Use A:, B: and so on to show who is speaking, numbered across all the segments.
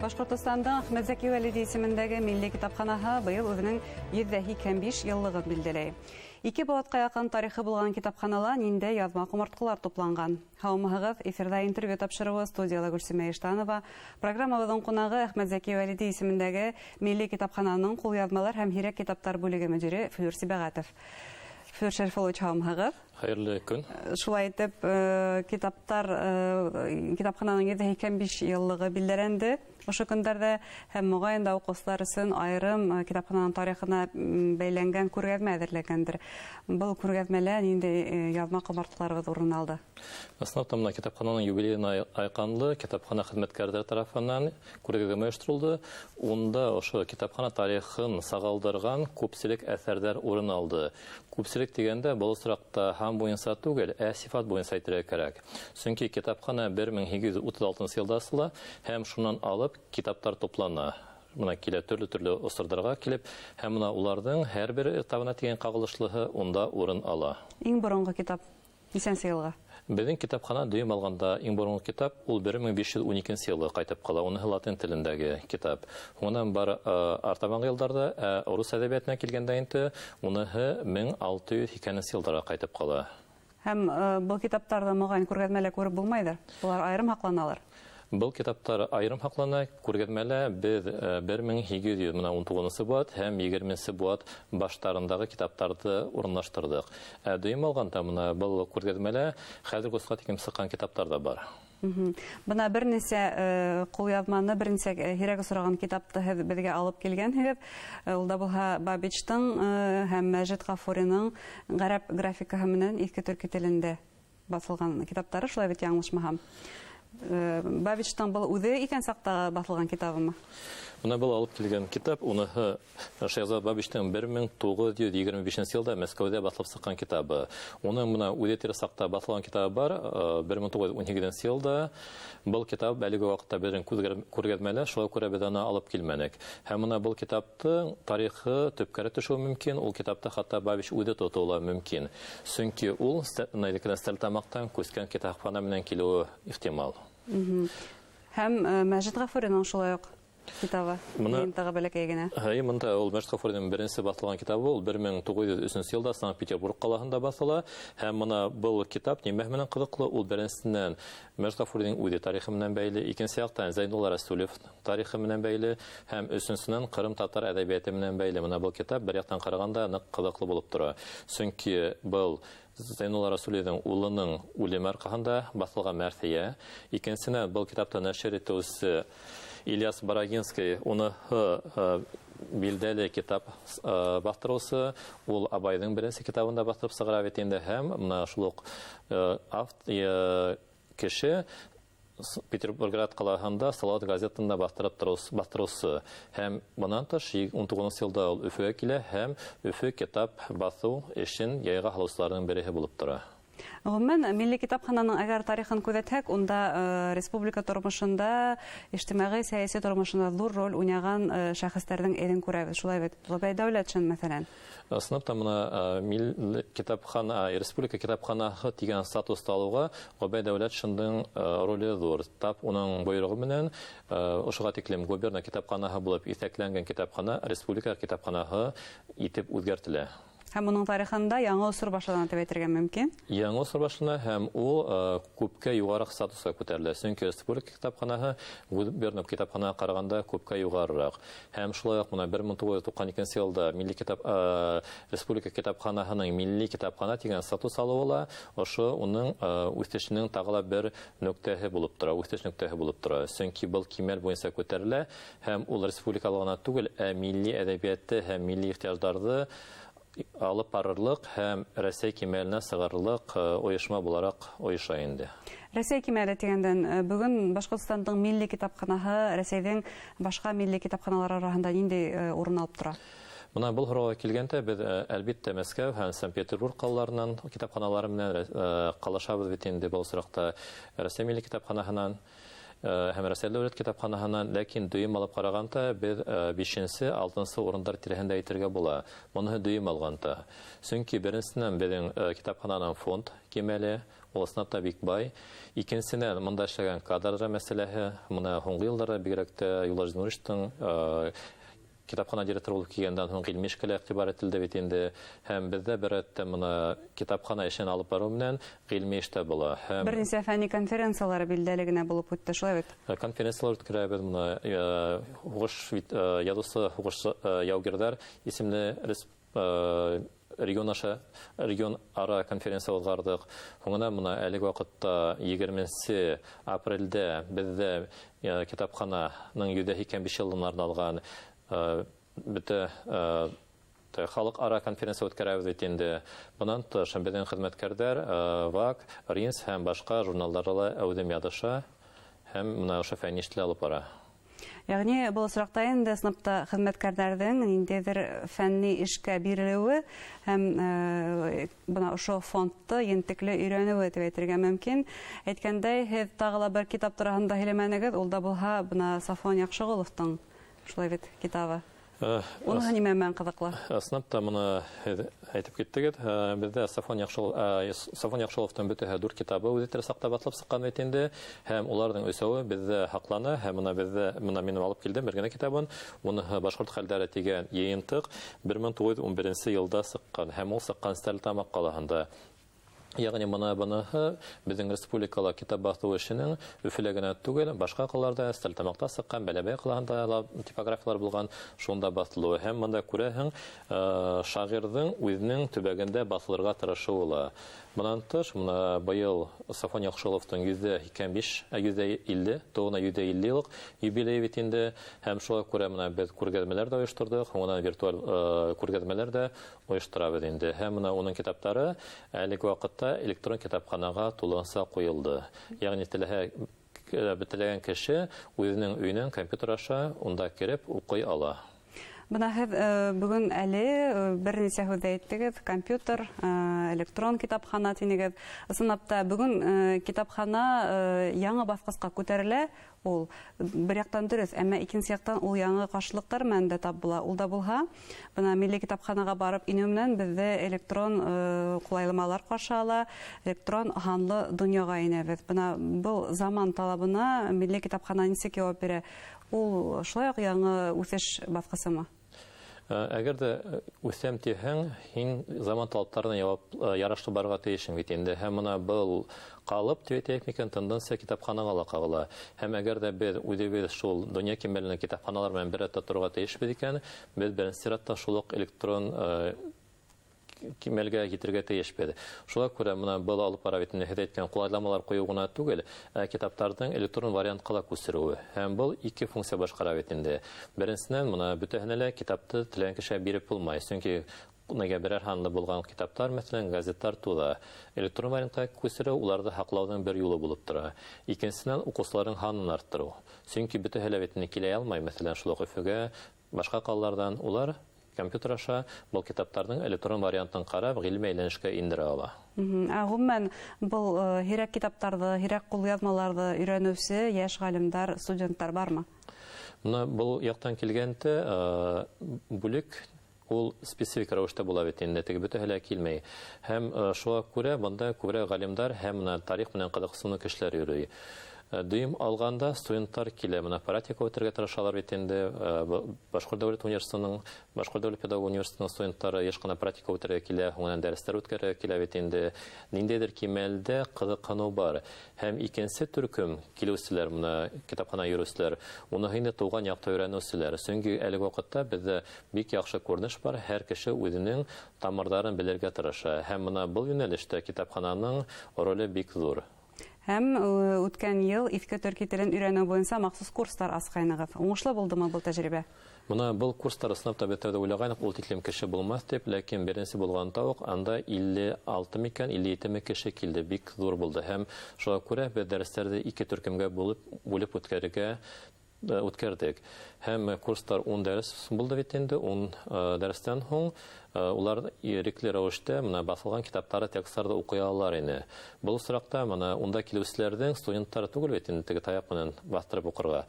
A: Башҡортостандың Әхмәт Зәки Вәлиди исемендәге милли китапханаһы быйыл үҙенең 185 йыллығын билдәләй. Ике быуатҡа яҡын тарихы булған китапханала ниндәй яҙма ҡомартҡылар тупланған? Һаумыһығыҙ, эфирҙа интервью тапшырыуы, студияла Гөлсимә Иштанова. Программабыҙҙың ҡунағы Әхмәт Зәки Вәлиди исемендәге милли китапхананың ҡулъяҙмалар һәм һирәк китаптар бүлеге мөдире Флүр Сибәғәтов. Флүр Шәрифуллович, һаумыһығыҙ.
B: Хәйерле көн.
A: Шулай итеп, китаптар китапхананың 185 йыллығы билдәләнде ошо көндәрҙә, һәм моғайын да уҡыусылар өсөн айырым китапхананың тарихына бәйләнгән күргәҙмә әҙерләгәндер. Был күргәҙмәлә ниндәй яҙма ҡомартҡыларыбыҙ урын алды?
B: Ысынлап та, мына китапхананың юбилейына айҡанлы китапхана хеҙмәткәрҙәре тарафынан күргәҙмә ойошторолдо. Унда ошо китапхана тарихын сағылдырған күпселек әҫәрҙәр урын алды. Күпселек тигәндә был осраҡта һан буйынса түгел, ә сифат буйынса әйтергә кәрәк. Сөнки китапхана 1836 йылда асыла һәм шунан алып китаптар туплана. Мына килә төрлө-төрлө осорҙарға килеп, һәм мына уларҙың һәр бер этабына тигән ҡағылышлыһы унда урын ала.
A: Иң боронғо китап нисәнсе йылға?
B: Беҙҙең китапхана дөйөм алғанда иң боронғо китап ул 1512 йылға ҡайтып ҡала. Уныһы латин телендәге китап. Унан бар артабанғы йылдарҙа, урыҫ әҙәбиәтенә килгәндә инде уныһы 1680 йылдарға ҡайтып ҡала.
A: Һәм был китаптарҙы моғайын күргәҙмәлә күреп булмайҙыр. Улар айырым һаҡланалар.
B: Был китаптар айырым һаҡлана. Күргәҙмәлә беҙ бер мең һигеҙ йөҙ мына ун туғыҙынсы быуат һәм егерменсе быуат баштарындағы китаптарҙы урынлаштырҙыҡ. Дөйөм алғанда мына был күргәҙмәлә хәҙерге осорға тиклем сыҡҡан китаптар ҙа бар.
A: Бына бер нисә ҡулъяҙманы, бер нисә һирәк осраған китапты һеҙ беҙгә алып килгәнһегеҙ. Ул да булһа Бабичтың һәм Мәжит Ғафуриның ғәрәп графикаһы менән иҫке төрки телендә баҫылған китаптары, шулай бит, яңылышмаһам. Бабичтың был үҙе иҫән саҡта баҫылған китабымы?
B: Бына был алып килгән китап, уныһы Шәһзат Бабичтың бер мең туғыҙ йөҙ егерме бишенсе йылда Мәскәүҙә баҫылып сыҡҡан китабы. Уның мына үҙе тере саҡта баҫылған китабы бар, бер мең туғыҙ йөҙ ун һигеҙенсе йылда. Был китап әлеге ваҡытта беҙҙең күргәҙмәлә, шуға күрә беҙ аны алып килмәнек. Һәм мына был китаптың тарихы төпкәрәк төшөүе мөмкин, ул китапта хатта Бабич үҙе тотоуы ла мөмкин. Сөнки ул Стәрлетамаҡтан күскән китапхана менән килеүе ихтимал.
A: Һәм Мәжит Ғафуриның шулай уҡ китабы, йыйынтығы бәләкәй генә.
B: Һәй, мында ул Мәжит Ғафуриның беренсе баҫылған китабы, ул бер мең туғыҙ йөҙ өсөнсө йылда Санкт-Петербург ҡалаһында баҫыла. Һәм мына был китап нимә менән ҡыҙыҡлы? Ул беренсенән Мәжит Ғафуриның үҙе тарихы менән бәйле, икенсе яҡтан Зәйнулла Рәсүлев тарихы менән бәйле һәм өсөнсөнән Ҡырым татар әҙәбиәте менән бәйле. Мына был китап бер яҡтан ҡарағанда ныҡ ҡыҙыҡлы булып тора. Сөнки был Зәйнулла Рәсүлевҙең улының үлеме арҡаһында баҫылған мәрҫиә. Икенсенән, был китапты нәшер итеүсе Ильяс Барагинский, уныһы билдәле китап баҫтырыусы, ул Абайҙың беренсе китабын да баҫтырып сығара бит инде, һәм мына шул уҡ кеше Петербурград ҡалаһында Салауат газетында баҫтырып баҫтырыусы. Һәм бынан тыш, ун туғыҙынсы йылда ул Өфөгә килә һәм Өфө китап баҫыу эшен яйға һалыусыларҙың береһе булып тора.
A: Ғөмүмән, милли китапхананың әгәр тарихын күҙәтһәк, унда республика тормошонда, ижтимағи, сәйәси тормошонда ҙур роль уйнаған шәхестәрҙең эҙен күрәбеҙ. Шулай бит, Ғөбәй Дәүләтшин, мәҫәлән.
B: Ысынлап та, мына милли китапхана, республика китапханаһы тигән статусты алыуға Ғөбәй Дәүләтшиндең роле ҙур. Тап уның бойороғо менән ошоға тиклем губерна китапханаһы булып иҫәпләнгән китапхана республика китапханаһы итеп үҙгәртелә.
A: Һәм уның тарихында яңы осор башлана тип әйтергә мөмкин.
B: Яңы осор башлана һәм ул күпкә юғарыраҡ статусҡа күтәрелә. Сөнки республика китапханаһы губерна китапханаға ҡарағанда күпкә юғарыраҡ. Һәм шулай уҡ мына бер мең туғыҙ йөҙ туҡһан икенсе йылда милли китап республика китапханаһының милли китапхана тигән статус алыуы ла ошо уның үҫешенең тағы ла бер нөктәһе булып тора, үҫеш нөктәһе булып тора. Сөнки был кимәл буйынса күтәрелә һәм ул республикалыҡ ғына түгел, ә милли әҙәбиәтте һәм милли ихтыяждарҙы алып барырлыҡ һәм Рәсәй кимәленә сығарырлыҡ ойошма булараҡ ойоша инде.
A: Рәсәй кимәле тигәндән, бөгөн Башҡортостандың милли китапханаһы Рәсәйҙең башҡа милли китапханалары араһында ниндәй урын алып тора?
B: Бына был һорауға килгәндә беҙ әлбиттә Мәскәү һәм Санкт-Петербург ҡалаларынан китапханалары менән ҡалашабыҙ бит инде был осраҡта Рәсәй милли китапханаһынан. һәм Рәсәй дәүләт китапханаһынан, ләкин дөйөм алып ҡарағанда беҙ 5-нсе, 6-нсы урындар тирәһендә әйтергә була. Моныһы дөйөм алғанда. Сөнки беренсенән беҙҙең китапхананың фонд кимәле, ул ысынлап та бик бай. Икенсенән, мында эшләгән кадрҙар мәсьәләһе, мына һуңғы йылдарҙа бигерәк тә Юлдаш Зиннуровичтың китапхана директоры булып килгәндән һуң ғилми эшкә лә иғтибар ителде бит инде. Һәм беҙҙә бер рәттә мына китапхана эшен алып барыу менән ғилми эш тә була. Һәм
A: бер нисә фәнни конференциялар билдәле генә булып үтте, шулай бит?
B: Конференциялар үткәрәбеҙ, мына һуғыш яҙыусы, һуғыш яугирҙәр исемле регион аша, регион ара конференция уҙғарҙыҡ. Һуңынан мына әлеге ваҡытта 20 апрелдә беҙҙә китапхананың 185 йыллығына арналған бөтә халыҡ ара конференция үткәрәбеҙ бит инде. Бынан тыш беҙҙең хеҙмәткәрҙәр ВАК, РИНЦ һәм башҡа журналдарҙа ла әүҙем яҙыша һәм мына ошо фәнни эште алып бара.
A: Йәғни был осраҡта инде ысынлап та хеҙмәткәрҙәрҙең ниндәйҙер фәнни эшкә бирелеүе һәм бына ошо фондты ентекле өйрәнеүе тип әйтергә мөмкин. Әйткәндәй, һеҙ тағы ла бер китап тураһында һөйләмәнегеҙ, ул да булһа бына Сафуан Яҡшығоловтың шулай бит китабы. Уныһы нимә менән ҡыҙыҡлы?
B: Ысынлап та быны һеҙ әйтеп киттегеҙ. Беҙҙә Сафуан Яҡшығоловтың бөтәһе 4 китабы үҙе тере саҡта баҫылып сыҡҡан бит инде. Һәм уларҙың өсәүе беҙҙә һаҡлана. Һәм бына беҙҙә, бына минең алып килдем бер генә китабын. Уныһы Башҡорт хәлдәре тигән йыйынтыҡ 1911 йылда сыҡҡан. Һәм ул сыҡҡан Стәрлетамаҡ ҡалаһында. Йәғни бына быныһы беҙҙең республикала китап баҫыу эшенең Өфөлә генә түгел, башҡа ҡалаларҙа, Стәрлетамаҡта сыҡҡан, Бәләбәй ҡалаһында ла типографиялар булған, шунда баҫылыуы. Һәм бында күрәһең, шағирҙың үҙенең төбәгендә баҫылырға тырышыуы ла. Бынан тыш, бына быйыл Сафуан Яҡшығоловтың 185, 150, тыуына 150 йыллыҡ юбилейы бит инде. Һәм шуға күрә бына беҙ күргәҙмәләр ҙә ойошторҙоҡ, һуңынан виртуаль күргәҙмәләр ҙә ойошторабыҙ инде. Һәм бына уның китаптары әлеге ваҡытта электрон китапханаға тулыһынса ҡуйылды. Йәғни теләгән кеше үҙенең өйөнән компьютер аша унда кереп уҡый ала.
A: Бына һеҙ бөгөн әле бер нисә һүҙ әйттегеҙ, компьютер, электрон китапхана тинегеҙ. Ысынлап та бөгөн китапхана яңы баҫҡысҡа күтәрелә, ул бер яҡтан дөрөҫ, әммә икенсе яҡтан ул яңы ҡаршылыҡтар менән дә тап була. Ул да булһа, бына милли китапханаға барып инеү менән беҙҙе электрон ҡулайламалар ҡаршы ала, электрон һанлы донъяға инәбеҙ. Бына был заман талабына милли китапхана нисек яуап бирә? Ул шулай уҡ яңы үҫеш баҫҡысымы?
B: Әгәр ҙә үҫәм тиһәң, һин заман талаптарына ярашлы барырға тейешһең бит инде. Һәм бына был ҡалып тип әйтәйек микән, тенденция китапханаға ла ҡағыла. Һәм әгәр ҙә беҙ үҙебеҙ шул донъя кимәленә китапханалар менән бер рәттә торорға тейешбеҙ икән, беҙ беренсе сиратта шул уҡ электрон кимәлгә етергә тейешбеҙ. Шуға күрә бына был алып бара бит инде, һеҙ әйткән ҡулайламалар ҡуйыу ғына түгел, ә китаптарҙың электрон вариантҡа ла күсереүе. Һәм был ике функция башҡара бит инде. Беренсенән, бына бөтәһенә лә китапты теләгән кешегә биреп булмай, сөнки нигә берәр һанлы булған китаптар, мәҫәлән, газеттар туҙа. Электрон вариантҡа күсереү уларҙы һаҡлауҙың бер юлы булып тора. Икенсенән, уҡыусыларҙың һанын арттырыу. Сөнки бөтәһе лә бит инде килә алмай, мәҫәлән, шул уҡ Өфөгә, башҡа ҡалаларҙан улар компьютер аша был китаптарҙың электрон вариантын ҡарап, ғилми әйләнешкә индерә ала.
A: Ә ғөмүмән, был һирәк китаптарҙы, һирәк ҡулъяҙмаларҙы өйрәнеүсе йәш ғалимдар, студенттар бармы?
B: Бына был яҡтан килгәндә, бүлек ул специфик рәүештә була бит инде, теге бөтәһе лә килмәй. Һәм шуға күрә бында күберәк ғалимдар һәм бына тарих менән ҡыҙыҡһыныу кешеләр йөрөй. Дөйөм алғанда студенттар килә, бына практика үтергә тырышалар бит инде. Башҡорт дәүләт университетының, Башҡорт дәүләт педагогика университетының студенттары йыш ҡына практика үтергә килә, һуңынан дәрестәр үткәрергә килә бит инде. Ниндәйҙер кимәлдә ҡыҙыҡһыныу бар. Һәм икенсе төркөм килеүселәр, бына китапхана йөрөүселәр, уны инде тыуған яҡта өйрәнеүселәр. Сөнки әлеге ваҡытта беҙҙә бик яҡшы күренеш бар, һәр кеше үҙенең тамырҙарын белергә тырыша. Һәм бына был йүнәлештә китапхананың роле бик ҙур.
A: Һәм үткән йыл иҫке төрки телен өйрәнеү буйынса махсус курстар асҡайнығыҙ. Уңышлы булдымы был тәжрибә?
B: Бына был курстар ысынлап та беҙ тәүҙә уйлағайныҡ, ул тиклем кеше булмаҫ тип, ләкин беренсе булғанда уҡ анда илле алты микән, илле ете ме кеше килде, бик ҙур булды. Һәм шуға күрә беҙ дәрестәрҙе ике төркөмгә бүлеп үткәрҙек. Һәм курстар 10 дәрес булды бит инде, 10 дәрестән һуң улар ирекле рәүештә мына баҫылған китаптары, текстларҙы уҡый алалар ине. Был осраҡта мына унда килеүселәрҙең студенттары түгел бит инде теге таяҡ менән баҫтырып уҡырға.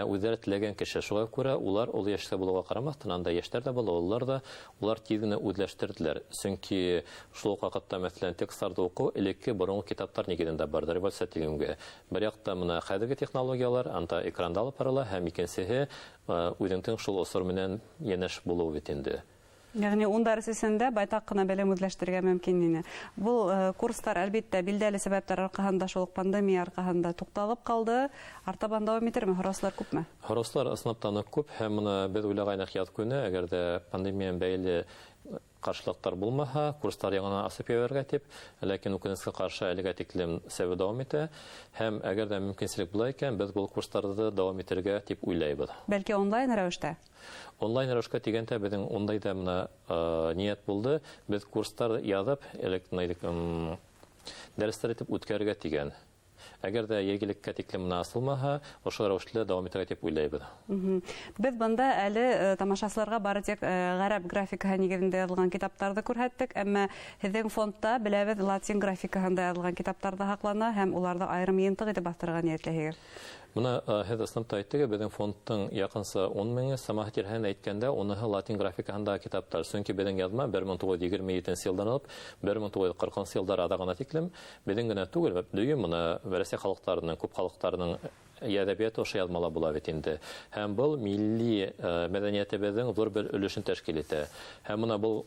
B: Үҙҙәре теләгән кеше. Шуға күрә улар оло йәштә булыуға ҡарамаҫтан, анда йәштәр ҙә була, ололар ҙа, улар тиҙ генә үҙләштерҙеләр. Сөнки шул уҡ ваҡытта, мәҫәлән, текстларҙы уҡыу элекке боронғо китаптар нигеҙендә барҙы, революция тигенгә. Бер яҡта мына хәҙерге технологиялар анда экранда алып барыла, һәм икенсеһе үҙеңдең шул осор менән йәнәш булыу бит инде.
A: Йәғни ун дәрес эсендә байтаҡ ҡына белем үҙләштерергә мөмкин ине. Был курстар, әлбиттә, билдәле сәбәптәр арҡаһында, шул уҡ пандемия арҡаһында туҡталып ҡалды. Артабан дауам итерме? Һораусылар күпме?
B: Һораусылар ысынлап та ныҡ күп, һәм бына беҙ уйлағайныҡ яҙ көнө, әгәр ҙә пандемия менән бәйле ҡаршылыҡтар булмаһа, курстар яңынан асып ебәрергә тип, ләкин үкенескә ҡаршы әлегә тиклем сәбәп дауам итә, һәм әгәр ҙә мөмкинселек була икән, беҙ был курстарҙы дауам итергә тип уйлайбыҙ.
A: Бәлки онлайн рәүештә?
B: Онлайн рәүешкә тигәндә беҙҙең ундай ҙа мына ниәт булды. Беҙ курстар яҙып, дәрестәр итеп үткәрергә тигән. Әгәр ҙә йәйгелеккә тиклем мына асылмаһа, ошо рәүешле дауам итергә тип уйлайбыҙ.
A: Беҙ бында әле тамашасыларға бары тик ғәрәп графикаһы нигеҙендә яҙылған китаптарҙы күрһәттек, әммә һеҙҙең фондта беләбеҙ латин графикаһында яҙылған китаптар ҙа һаҡлана һәм уларҙы айырым йыйынтыҡ итеп баҫтырырға ниәтләйһегеҙ.
B: Бына һеҙ ысынлап та әйттегеҙ, беҙҙең фондтың яҡынса ун меңе самаһы тирәһен әйткәндә, уныһы латин графикаһындағы китаптар. Сөнки беҙҙең яҙма бер мең туғыҙ егерме етенсе йылдан алып бер мең туғыҙ ҡырҡынсы йылдар аҙағына тиклем беҙҙең генә түгел, дөйөм мына Рәсәй халыҡтарының, күп халыҡтарының әҙәбиәте ошо яҙмала була бит инде. Һәм был милли мәҙәниәтебеҙҙең ҙур бер өлөшөн тәшкил итә. Һәм мына был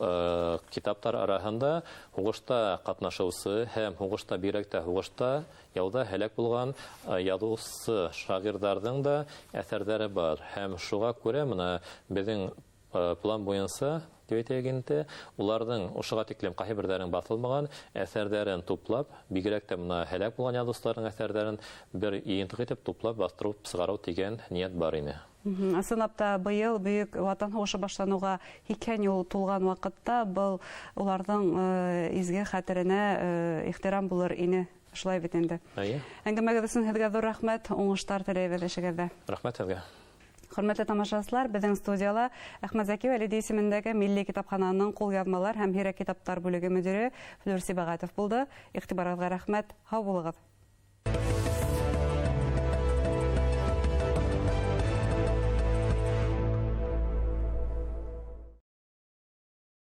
B: китаптар араһында һуғышта ҡатнашыусы һәм һуғышта, бигерәк тә һуғышта яуҙа һәләк булған яҙыусы шағирҙарҙың да әҫәрҙәре бар. Һәм шуға күрә мына беҙҙең план буйынса тип әйтәйек инде, уларҙың ошоға тиклем ҡайһы берҙәренең баҫылмаған әҫәрҙәрен туплап, бигерәк тә мына һәләк булған яҙыусыларҙың әҫәрҙәрен бер йыйынтыҡ итеп туплап баҫтырып сығарыу тигән ниәт бар ине.
A: Ысынлап та быйыл Бөйөк Ватан һуғышы башланыуға һикһән йыл тулған ваҡытта был уларҙың изге хәтеренә ихтирам булыр ине. Шулай бит инде.
B: Эйе.
A: Әңгәмәгеҙ өсөн һеҙгә ҙур рәхмәт, уңыштар теләйбеҙ эшегеҙҙә.
B: Рәхмәт һеҙгә.
A: Хөрмәтле тамашасылар, беҙҙең студияла Әхмәт Зәки Вәлиди исемендәге Милли китапхананың ҡулъяҙмалар һәм һирәк китаптар бүлеге мөдире Флүр Сибәғәтов булды. Иғтибарығыҙға рәхмәт, һау булығыҙ.